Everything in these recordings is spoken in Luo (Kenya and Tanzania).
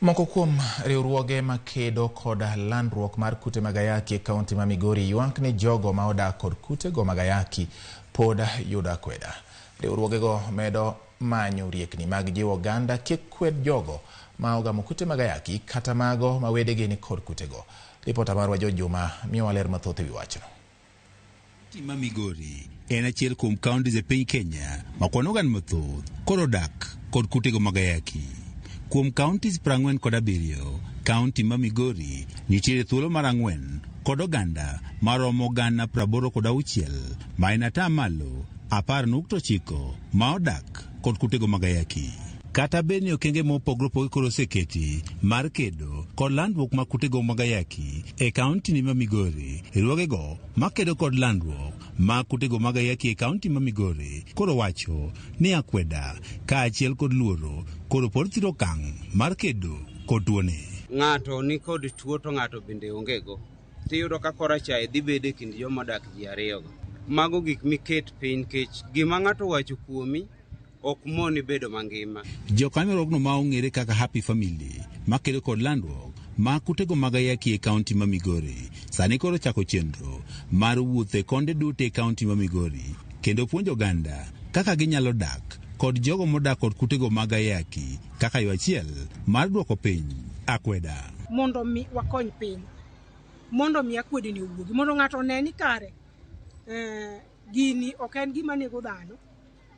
Moko kuom riwruoge makedo kod landruok mar kute mag ayaki e kaunti ma Migori ywak ni jogo ma odak kod kutego mag ayaki pod yudo akweda. Riwruogego medo manyo riekni mag jiwo oganda kik kwed jogo ma ogamo kute mag ayaki kata mago ma wedegi ni kod kutego. Ripota marwa George Juma miyowa ler mathoth e wi wachno. Kaunti ma Migori en achiel kuom counties e piny Kenya ma kwan oganda mathoth koro odak kod kutego mag ayaki. Kuom counties 47, kaunti ma Migori nitiere thuolo mar ang'wen kod oganda maromo 86,000 ma en 10.9% ma odak kod kutego mag ayaki. Kata bed ni okenge mopogore opogore koro oseketi mar kedo kod landruok mag kutego mag ayaki e kaunti ni ma Migori, riwruogego makedo kod landruok mag kutego mag ayaki e kaunti ma Migori koro wacho ni akweda kaachiel kod luoro koro pod thiro okang' mar kedo kod tuoni. Ng'ato ni kod tuo to ng'ato bende onge go. Tiyudo ka kora chae dhi bedo e kind joma odak ji ariyogo. Mago gik miket piny nikech gima ng'ato owacho kuomi ok moni bedo mangima. Jokanyo riwruogno ma ong'ere kaka Happy Family makedo kod landruok mag kutego mag ayaki e kaunti ma Migori sani koro chako chenro mar wuotho e konde duto e kaunti ma Migori kendo puonjo oganda kaka ginyalo dak kod jogo modak kod kutego mag ayaki kaka yo achiel mar duoko piny akweda. Mondo mi wakony piny, mondo mi akwedeni owuogi, mondo ng'ato one ni kare gini ok en gima nego dhano,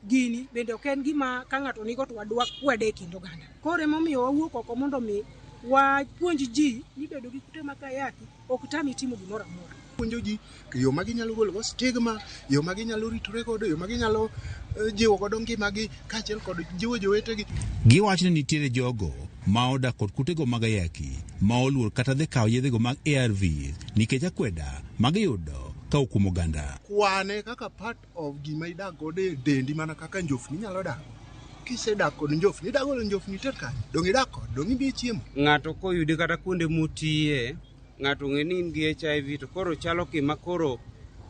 gini bende ok en gima ka ng'ato nigo to wadwa kwede e kind oganda. Koro emomiyo wawuok oko mondo mi wapuonj ji ni bedo gi kute mag ayaki ok tami timo gimoro amora. Puonjo ji yo ma ginyalo golo go stigma, yo ma ginyalo ritore godo, yo ma ginyalo jiwo godo ngimagi kaachiel kod jiwo jowetegi. Giwacho ni nitiere jogo ma odak kod kutego mag ayaki ma oluor kata dhi kawo yedhego mag ARV nikech akweda ma giyudo ka kuom oganda. Kwane kaka part of gima idak godo e dendi mana kaka njofni inyalo dak. Kisedak kod njofni, idak godo njofni iter kanye? Dong' idak kod, dong' imiye chiemo. Ng'ato koyudi kata kuonde motiye, ng'ato ong'e ni in gi HIV to koro chalo gima koro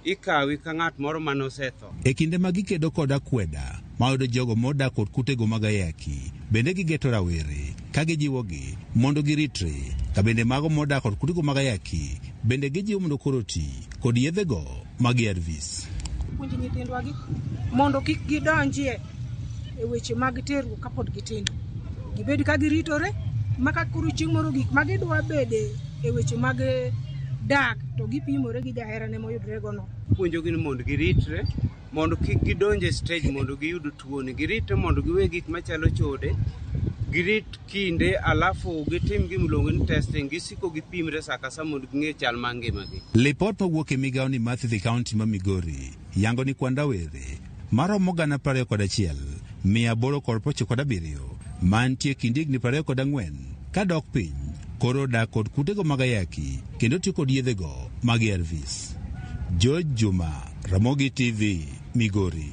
ikawi ka ng'at moro mane osetho. E kinde ma gikedo kod akweda mayudo jogo modak kod kutego mag ayaki, bende gigeto rawere ka gijiwogi mondo giritre, ka bende mago modak kod kutego mag ayaki bende gijiwo mondo koro ti kod yedhego mag ARVs. Puonj nyithindwa gi mondo kik gidonjie e weche mag terruok kapod gitindo. Gibed ka giritore ma ka koro chieng' moro gik ma gidwa bede e weche mag dak to gipimore gi jaherane moyudre gono. Puonjogi ni mondo giritre mondo kik gidonj e stage mondo giyud tuoni. Giritre mondo giwe gik machalo chode, girit kinde alafu gitim gima iluongo ni testing, gisiko gipimre sa ka sa mondo ging'e chal mar ngimagi. Lipot mawuok e migawo ni mar thieth e kaunti ma Migori yango ni kwan rawere maromo 21,897 mantie kind higni 24 kadok piny koro odak kod kutego mag ayaki kendo tiyo kod yedhego mag ARVs. George Juma, Ramogi TV, Migori.